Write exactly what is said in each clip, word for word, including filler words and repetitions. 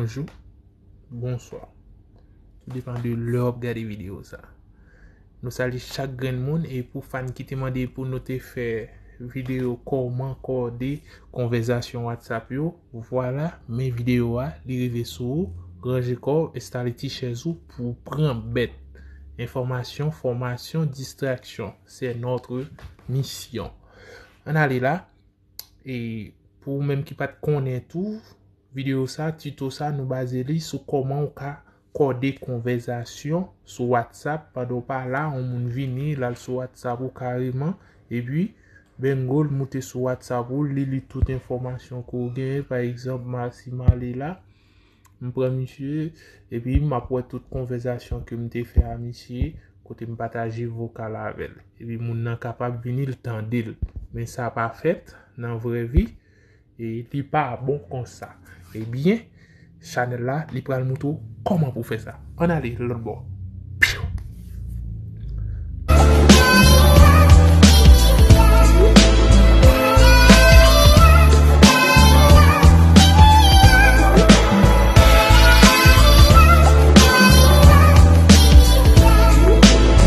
Bonjou, bonswa. Tou depann de lè w ap gade videyo sa. Nou salye chak grenn moun, e pou fan ki te mande pou nou te fè videyo kòman kòde konvèzasyon WhatsApp yo, vwala, men videyo a, li rive sou ou, ranje kò w, enstale ti chèz ou pou w pran bèt. Enfòmasyon, fòmasyon, distraksyon, c'est notre mission. Ann ale la. E pou ou menm ki pa t konnen tou, videyo sa, tito sa, nou baze li sou kòman ou ka kòde konvèzasyon sou WhatsApp pandan w pa la, yon moun vini, l al sou WhatsApp ou kareman, epi bengo, l moute sou WhatsApp ou, li li tout enfòmasyon ke w genyen. Pa egzanp, ma, si m ale la, m pran misye, epi m ap wè tout konvèzasyon ke m te fè a misye, kote m pataje vokal avè l. Epi moun nan kapab vini l tande l. Men sa pa fèt nan vrè vi, e li pa bon konsa. Ebyen, chanèl la, li pral moutre w kòman pou fè sa. Ann ale lòt bò.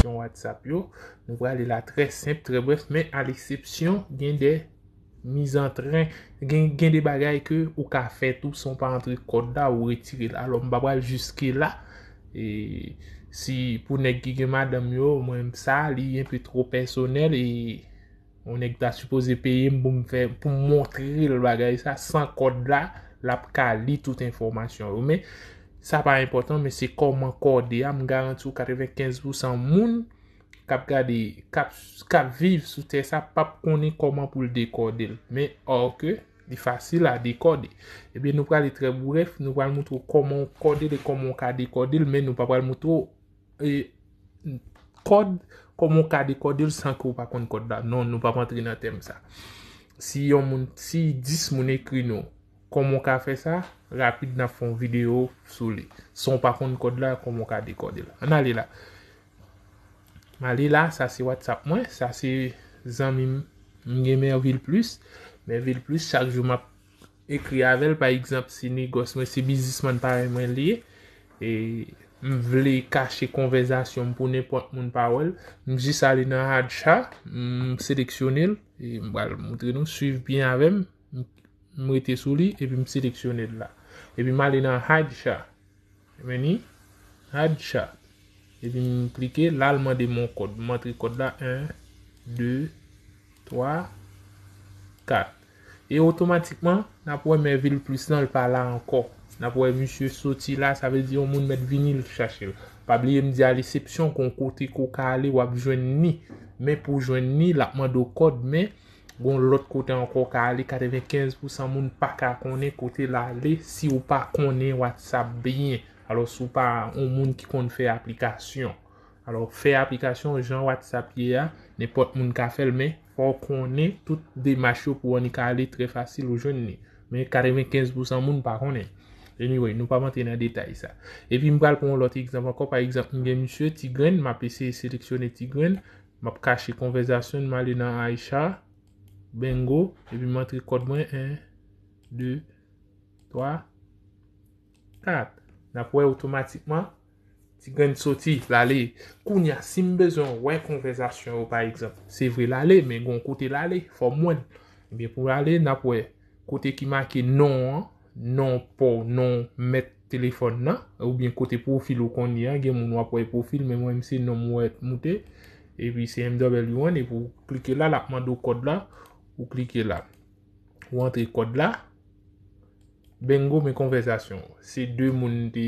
Yon WhatsApp yo, nou prale la trè senp, trè brèf, men a leksepsyon, gen de mizantren, gen, gen de bagay ke ou ka fè tou san w pa antre kòd la, ou retire l. Alò, m pa pral jiske la. E si pou nèg ki gen madanm yo, mwen, sa, li enpe twò pèsonèl, e yon nèg ta sipoze peye m pou m fè, pou m montre l bagay sa, san kòd la, l ap ka li tout enfòmasyon yo. Men, sa pa enpòtan, men se kòman kòde a, m garanti w katrevenkenz pousan moun k ap gade, k ap, k ap viv sou tè sa, p ap konnen kòman pou l dekòde l. Men, òke, li fasil a dekòde. Ebyen, nou prale trè brèf, nou pral moutre w kòman w kòde l e kòman w ka dekòde l, men nou pa pral moutre w, e, kòd, kòman w ka dekòde l san ke w pa konn kòd la. Non, nou p ap antre nan tèm sa. Si yon moun, si dis moun ekri nou, kòman w ka fè sa, rapid, n ap fè yon videyo sou li. San w pa konn kòd la, kòman w ka dekòde l. Ann ale la. M ale la, sa se WhatsApp mwen, sa se zanmi m, m gen Mervil Plus. Mervil Plus, chak jou m ap ekri avè l, pa egzanp, se negòs mwen, se biznismann parèy mwen li ye. E m vle kache konvèzasyon m pou nenpòt moun pa wè l. M jis ale nan Adsha, m seleksyone l, e m pral moutre nou, swiv byen avè m. M rete sou li, epi m seleksyone l la. Epi m ale nan Adsha. Vini, Adsha. Epi m klike, la l mande m yon kòd. M antre kòd la, en, de, twa, kat. E otomatikman, n ap wè Mervil Plus lan, l pa la ankò. N ap wè misye soti la, sa vle di yon moun mèt vini l chache l. Pa bliye m di a lesepsyon, gon kote ke w ka ale, w ap jwenn ni. Men pou w jwenn ni, l ap mande w kòd, men gon lòt kote ankò w ka ale, katrevenkenz pousan moun pa ka konnen kote l ale si w pa konnen WhatsApp byen. Alò, si w pa yon moun ki konn fè aplikasyon. Alò, fè aplikasyon jan WhatsApp ye a, nenpòt moun ka fè l, men fò w konnen tout demach yo pou w annik ale trè fasil ou jwenn li. Men katrevenkenz pousan moun pa konnen. Anyway, nou p ap antre nan detay sa. Epi m pral pran yon lòt egzanp ankò. Pa egzanp, m gen misye Tigrenn, m ap eseye seleksyone Tigrenn, m ap kache konvèzasyon, m ale nan Aisha, Bengo, epi m antre kòd mwen, en, de, twa, kat. N ap wè otomatikman, Tigrenn soti, l ale. Kounye a, si m bezwen wè konvèzasyon yo, pa egzanp, se vre l ale, men gon kote l ale, fò m wè l. Ebyen, pou l ale, n ap wè kote ki make non an, non pa w, non mèt telefòn nan, oubyen kote pwofil ou konn ye a, gen moun w ap wè pwofil, men mwen, m se non m wè moute, epi se M W one, epi w klike la, l ap mande w kòd la, ou klike la. Ou antre kòd la, bengo, men konvèzasyon. Se de moun m te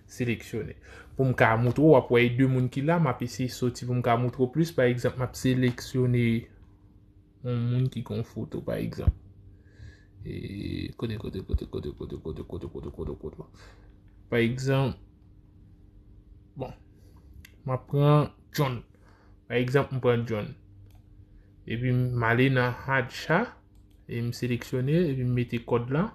seleksyone. Pou m ka moutre w, w ap wè e de moun ki la, m ap eseye soti pou m ka moutre w plis. Pa egzanp, m ap seleksyone yon moun ki gen yon foto, pa egzanp. E, kote, kote, kote. Pa egzanp, bon, m ap pran John. Pa egzanp, m pran John. Epi m ale nan Adsha, e m seleksyone, epi m mete kòd la.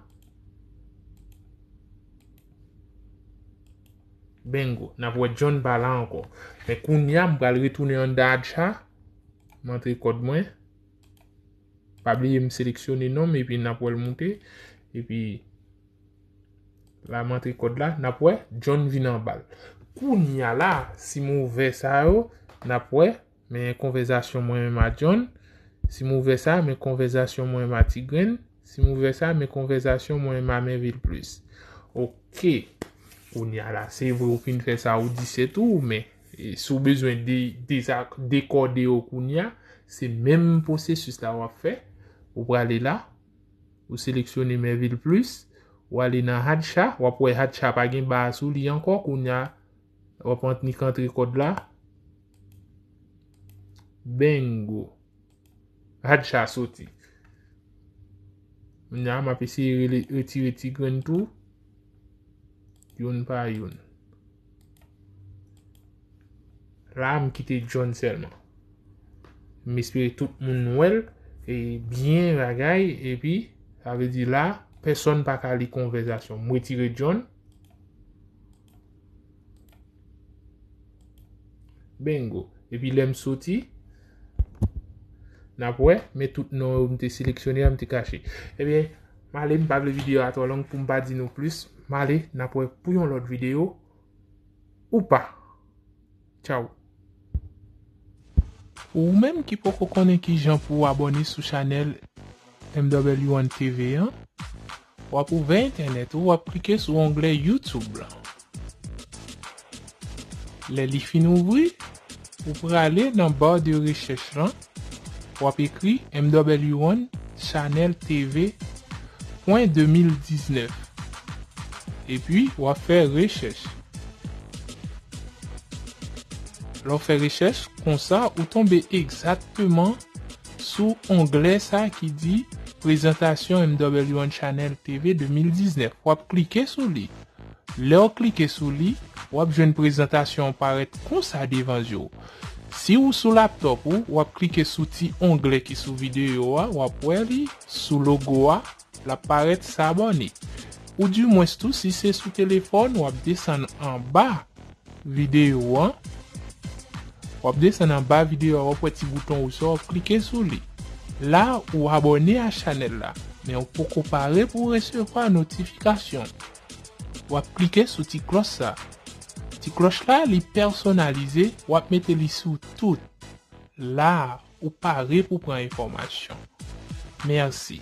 Bengo, n ap wè John pa la ankò. Men kounye a, m pral retounen anndan Adsha. M antre kòd mwen. Pa bliye m seleksyone non m, epi n ap wè l moute. Epi La m antre kòd la, n ap wè John vin anba l. Kounye a la, si m ouvè sa yo, n ap wè, men konvèsasyon mwen menm a John. Si m ouvè sa, men konvèsasyon mwen menm a Ti Grenn. Si m ouvè sa, men konvèsasyon mwen menm a Menvil Plis. Oke. Kounye a la, se vre ou fin fè sa ou di se tou, men e, si w bezwen de, de, dekòde yo kounye a, se menm pwosesis la w ap fè. Ou prale la, ou seleksyone Menvil Plis, ou ale nan Hatcha, w ap wè Hatcha pa gen ba sou li ankò, kounye a, w ap annik antre kòd la. Bingo. Hatcha soti. Kounye a, m ap eseye rele, retire Ti Grenn tou. Youn pa youn. La, m kite John sèlman. M espere tout moun wè l. E byen bagay. Epi, sa vle di la, pèsonn pa ka li konvèsasyon. M retire John. Bingo. Epi lè m soti, n ap wè, men tout non yo m te seleksyone a, m te kache. Ebyen, m ale, m pa vle videyo a twò long pou m pa di nou plis. M ale, n ap wè pou yon lòt videyo. Ou pa. Tchao. Ou menm ki poko konnen kijan pou w abòne sou chanèl M W one T V an, w ap ouvè entènèt ou, w ap klike sou onglè YouTube la. Lè li fin ouvri, ou prale nan ba de rechèch lan, w ap ekri M W one Channel T V pwen de mil diznèf. Epi, w ap fè rechèch. Lè w fè rechèch, konsa, ou tonbe egzakteman sou onglè sa ki di Prezantasyon M W one Channel T V de mil diznèf. W ap klike sou li. Lè w klike sou li, w ap jwenn prezantasyon an parèt konsa devan zye w. Si w sou laptòp ou, w ap klike sou ti onglè ki sou videyo a, w ap wè li sou logo a, l ap parèt s'abonner. Oudimwens tou, si se sou telefòn, w ap desann anba videyo an. W ap desann anba videyo a, w ap wè ti bouton wouj sa, w ap klike sou li. La, ou abòne a chanèl la, men ou poko pare pou w resevwa notifikasyon. W ap klike sou ti klòch sa. Ti klòch la, li pèsonalize, w ap mete li sou tout. La, ou pare pou pran enfòmasyon. Mèsi.